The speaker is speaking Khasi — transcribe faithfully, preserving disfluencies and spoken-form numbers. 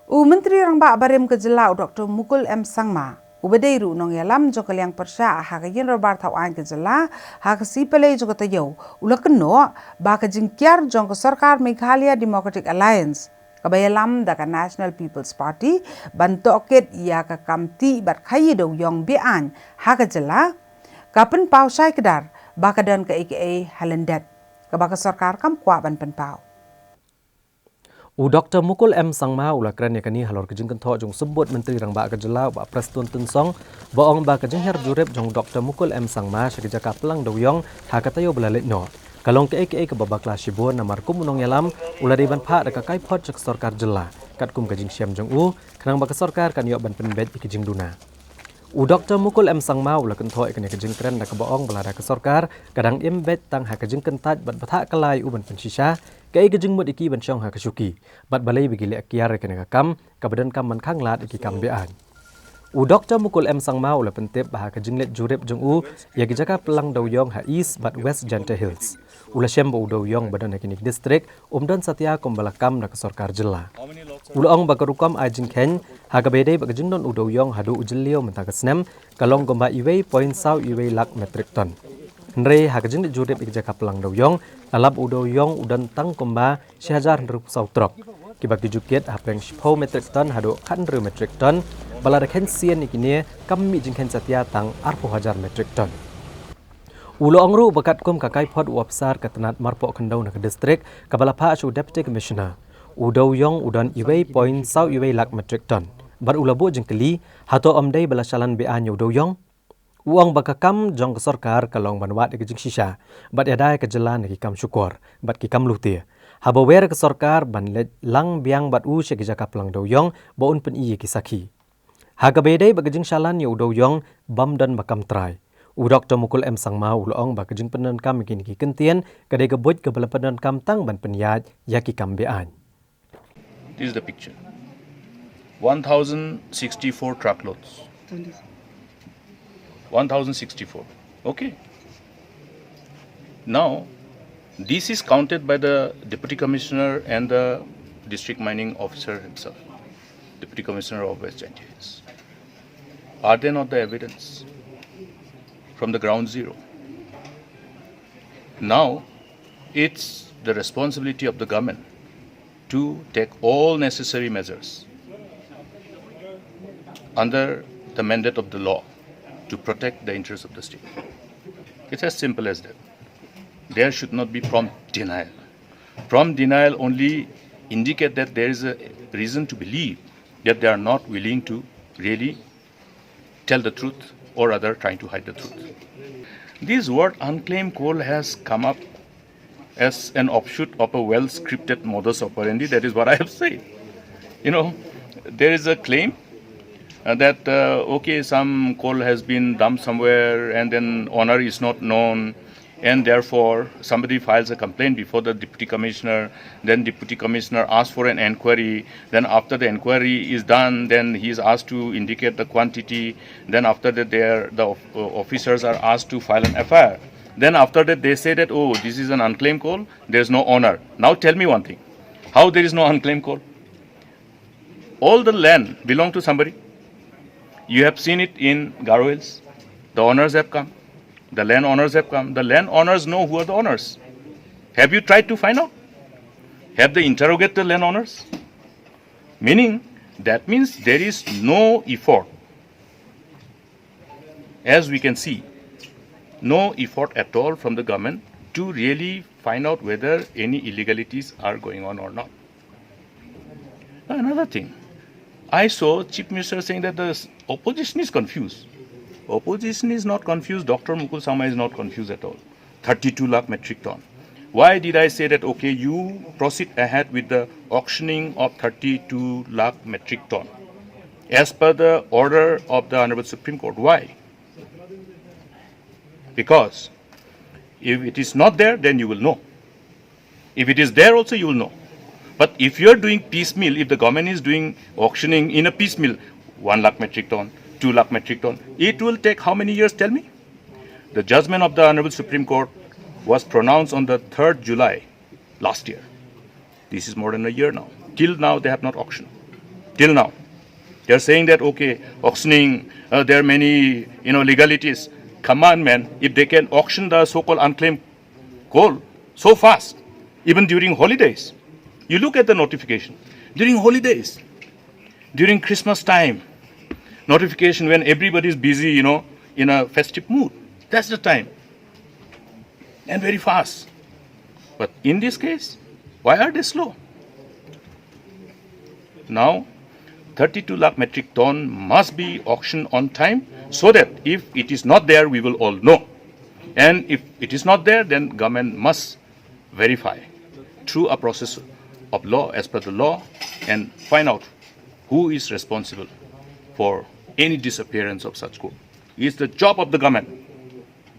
U Myntri Rangbah barim ka jylla u Doktor Mukul M Sangma, uba dei ruh u nongïalam jong ka liang pyrshah ha ka Ïingdorbar Thawaiñ ka jylla ha ka sngi Palei jong ka taïew, u la kynnoh ba ka jingkiar jong ka sorkar Meghalaya Democratic Alliance, kaba ïalam da ka National People's Party, ban tohkit ïa ka kam tih bad khaïi dewiong be-aiñ ha ka jylla, ka pynpaw shai kdar ba ka don kaei kaei ha lyndet kaba ka sorkar kam kwah ban pynpaw. U Doktor Mukul M Sangma u la kren ïa kane halor ka jingkynthoh jong u Symbud Myntri Rangbah ka jylla, u Bah Prestone Tynsong, ba ong ba ka jinghiar jurip jong u Doktor Mukul M Sangma sha ki jaka plang dewiong ha ka taïew ba la leit noh, ka long kaei kaei kaba bakla shibun, namar kum u nongïalam u la dei ban phah da ka kaiphod sha ka sorkar jylla, katkum ka jingshem jong u, khnang ba ka sorkar kan ïoh ban pynbeit ïa ki jingduna. U Doktor Mukul M Sangma u la kynthoh ïa kane ka jingkren da kaba ong ba lada ka sorkar ka dang im beit tang ha ka jingkyntait bad bthah kylla ïa u ban pynshisha, kaei ka jingmut ïa ki ban shong ha ka shuki, bad balei ba ki leh kiar ïa kane ka kam, kaba donkam ban khanglad ïa ki kam be-aiñ. U Doktor Mukul M Sangma u la pyntip ba ha ka jingleit jurip jong u ïa ki jaka plang dewiong ha East bad West Jaintia Hills, u la shem ba u dewiong ba don ha kine ki district um don satia kumba la kam da ka sorkar jylla. U la ong ba ka rukom ai jingkheiñ ha kaba ïadei bad ka jingdon u dewiong haduh u Jylliew mynta ka snem, ka long kumba uwei point saw uwei lak metric ton. Hynrei ha ka jingleit jurip ïa ki jaka plang dewiong, la lap u dewiong u don tang kumba shi hajar hynriewphew saw trok, kiba ki ju kit hapdeng shiphew metric ton haduh khathynriew metric ton, ba lada kheiñ sien ïa kine, kam mih jingkheiñ satia tang arphew hajar metric ton. U la ong ruh ba katkum ka kaiphod u ophisar ka tnat marpoh khyndew na ka district, kaba la phah sha u Deputy Commissioner, u dewiong u don uwei point saw uwei lak metric ton. Bad u la buh jingkylli, hato ym dei ba la shalan be-aiñ ïa u dewiong? U ong ba ka kam jong ka sorkar ka long ban wad ïa ka jingshisha bad ïada ïa ka jylla na ki kam shukor bad ki kam lute, haba wer ïa ka sorkar ban leit lang biang bad u sha ki jaka plang dewiong ba un pyni ïa ki sakhi. Ha kaba ïadei bad ka jingshalan ïa u dewiong bym don ba kam trai, u Doktor Mukul M Sangma u la ong ba ka jingpyndonkam ïa kine ki kyntien ka dei ka buit kaba la pyndonkam tang ban pynïaid ïa ki kam be-aiñ. This is the picture. One thousand sixty-four truckloads. One thousand sixty-four. Okay. Now, this is counted by the Deputy Commissioner and the District Mining Officer himself, Deputy Commissioner of West Jaintia Hills. Are they not the evidence from the ground zero? Now, it's the responsibility of the government to take all necessary measures under the mandate of the law to protect the interests of the state. It's as simple as that. There should not be prompt denial. Prompt denial only indicate that there is a reason to believe that they are not willing to really tell the truth, or rather trying to hide the truth. This word unclaimed coal has come up as an offshoot of a well-scripted modus operandi. That is what I have said. You know, there is a claim uh, that, uh, okay, some coal has been dumped somewhere and then owner is not known, and therefore somebody files a complaint before the deputy commissioner, then deputy commissioner asks for an enquiry, then after the enquiry is done, then he is asked to indicate the quantity, then after that they are, the of- uh, officers are asked to file an F I R. Then after that they say that, oh, this is an unclaimed coal, there is no owner. Now tell me one thing, how there is no unclaimed coal? All the land belong to somebody. You have seen it in Garo Hills. The owners have come. The land owners have come. The land owners know who are the owners. Have you tried to find out? Have they interrogated the land owners? Meaning, that means there is no effort, as we can see, no effort at all from the government to really find out whether any illegalities are going on or not. Now, another thing, I saw Chief Minister saying that the s- opposition is confused. Opposition is not confused. Doctor Mukul Sangma is not confused at all. Thirty-two lakh metric ton. Why did I say that, okay, you proceed ahead with the auctioning of thirty-two lakh metric ton as per the order of the Honorable Supreme Court? Why? Because if it is not there, then you will know. If it is there also, you will know. But if you are doing piecemeal, if the government is doing auctioning in a piecemeal, one lakh metric ton, two lakh metric ton, it will take how many years, tell me? The judgment of the Honorable Supreme Court was pronounced on the third July last year. This is more than a year now. Till now, they have not auctioned. till now. They're saying that, okay, auctioning, uh, there are many, you know, legalities. Come on, man, if they can auction the so-called unclaimed coal so fast, even during holidays, you look at the notification. During holidays, during Christmas time, notification when everybody is busy, you know, in a festive mood. That's the time. And very fast. But in this case, why are they slow? Now, thirty-two lakh metric ton must be auctioned on time, so that if it is not there, we will all know. And if it is not there, then government must verify through a process of law, as per the law, and find out who is responsible for any disappearance of such coal. It's the job of the government